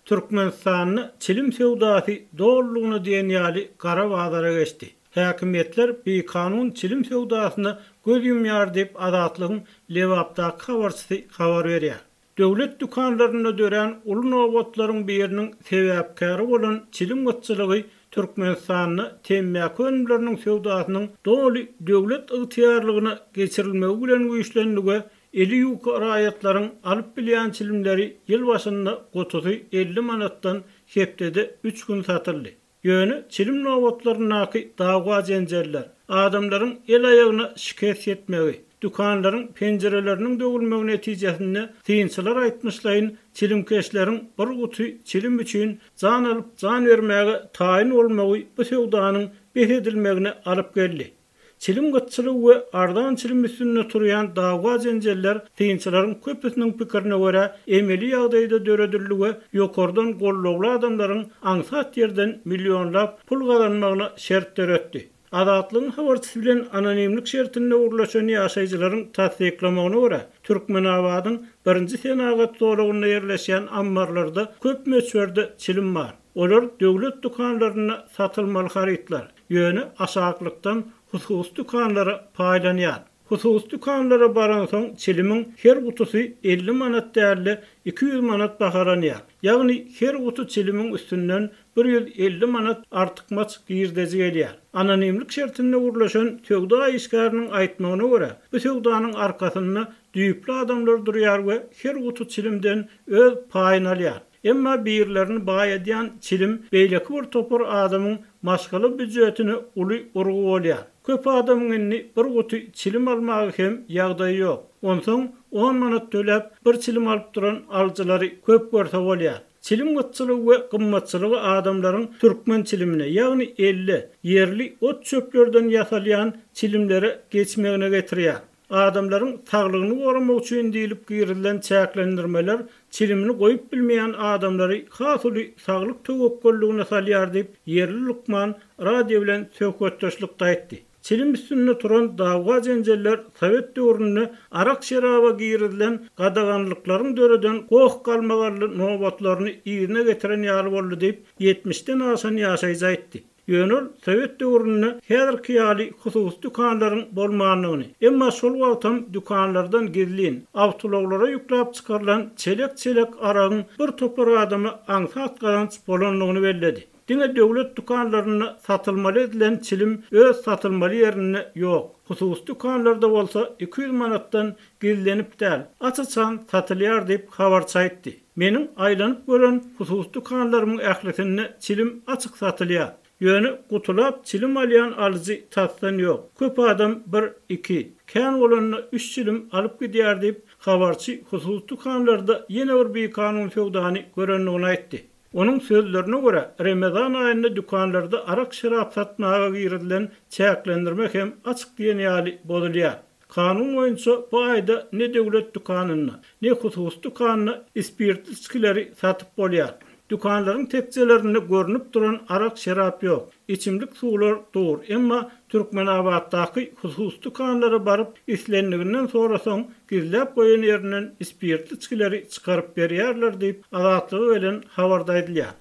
Türkmenistanda çilim söwdasy dolulygyna diýen ýaly gara bazara geçdi. Häkimiýetler bikanun çilim söwdasyna göz ýumýar diýip, Azatlygyň Lebapdaky habarçysy habar berýär. Döwlet dükanlarynda dörän uly nobatlaryň biriniň sebäpkäri bolan çilim gytçylygy Türkmenistanda temmäki önümleriniň söwdasynyň doly döwlet ygtyýarlygyna geçirilmegi bilen güýçlendi we eli ýuka raýatlaryň alyp bilýän çilimleri ýyl başynda gutusy 50 manatdan hepdede üç gün satyldy. Ýöne çilim nobatlaryndaky dawa-jenjeller, adamlaryň el-aýagyna şikes ýetmegi, dükanlaryň penjireleriniň döwülmegi netijesinde, synçylar aýtmyşlaýyn, çilimkeşleriň bir guty çilim üçin jan alyp, jan bermäge taýyn bolmagy bu söwdanyň bes edilmegine alyp geldi. Çilim gytçylygy we arzan çilim üstünde turýan dawa-jenjeller synçylaryň köpüsiniň pikirine görä emeli ýagdaýda döredildi we ýokardan gollawly adamlaryň aňsat ýerden millionlap pul gazanmagyna şert döretdi. Azatlygyň habarçysy bilen anonimlik şertinde gürleşen ýaşaýjylaryň tassyklamagyna görä, Türkmenabadyň birinji senagat zolagynda ýerleşýän ammarlarda köp möçberde çilim bar. Olar döwlet dükanlarynda satylmaly harytlar. Ýöne aşaklykdan hususy dükanlara paýlanýar. Hususy dükanlara baransoň çilimiň her gutusy 50 manat däl-de, 200 manat bahalanýar. Ýagny her guty çilimiň üstünden 150 manat artykmaç girdeji gelýär. Anonimlik şertinde gürleşen söwda işgäriniň aýtmagyna görä, bu söwdanyň arkasynda düýpli adamlar durýar we her guty çilimden öz paýyny alýar. Emma birlerini baýadýan çilim beýleki bir topar adamyň maşgala býujetine uly urgy bolýar. Köp adamyň indi bir guty çilim almaga hem ýagdaýy ýok. Onsoň on manat töläp bir çilim alyp duran alyjylary köp görse bolýar. Çilim gytçylygy we gymmatçylygy adamlaryň türkmen çilimine, ýagny elle, ýerli ot-çöplerden ýasalýan çilimlere geçmegine getirýär. Adamlaryň saglygyny goramak üçin diýlip girizilen çäklendirmeler çilimini goýup bilmeýän adamlary has uly saglyk töwekgelligine salýar diýip, ýerli lukman radio bilen söhbetdeşlikde aýtdy. Çilim üstünde turan dawa-jenjeller sowet döwründe arak-şeraba girizilen gadaganlyklaryň döreden goh-galmagally nobatlaryny yzyna getiren ýaly boldy diýip, ýetmişden aşan ýaşaýjy aýtdy. Ýöne ol sowet döwründe häzirki ýaly hususy dükanlaryň bolmandygyny, emma şol wagtam dükanlardan gizlin, awtoulaglara ýükläp çykarylan çelek-çelek aragyň bir topar adama aňsat gazanç bolandygyny belledi. Diňe döwlet dükanlarynda satylmaly edilen çilim öz satylmaly ýerinde ýok. Hususy dükanlarda bolsa 200 manatdan gizlenip däl, aç-açan satylýar diýip, habarçy aýtdy. Meniň aýlanyp gören hususy dükanlarymyň ählisinde çilim açyk satylýar. Ýöne gutulap çilim alýan alyjy tasdan ýok. Köp adam bir, iki, kän bolanda üç çilim alyp gidýär diýip, habarçy hususy dükanlarda ýene bir bikanun söwdany görendigini aýtdy. Onuň sözlerine görä, Remezan aýynda dükanlarda arak-şerap satmaga girizilen çäklendirme hem açyk diýen ýaly bozulýar. Kanun boýunça bu aýda ne döwlet dükanynda, ne hususy dükanda spirtli içgileri satyp bolýar. Dükanlaryň tekjelerinde görnüp duran arak-şerap ýok. Içimlik suwlar dur. Emma Türkmenabatdaky hususy dükanlara baryp, islendiginden sorasaň, gizläp goýan ýerinden spirtli içgileri çykaryp berýärler diýip, Azatlyga gelen habarda aýdylýar.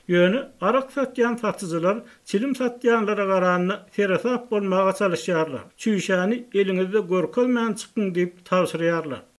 Ýöne arak satýan satyjylar çilim satýanlara garanda seresap bolmaga çalyşýarlar. Çüýşäni eliňizde görkezmän çykyň diýip tabşyrýarlar.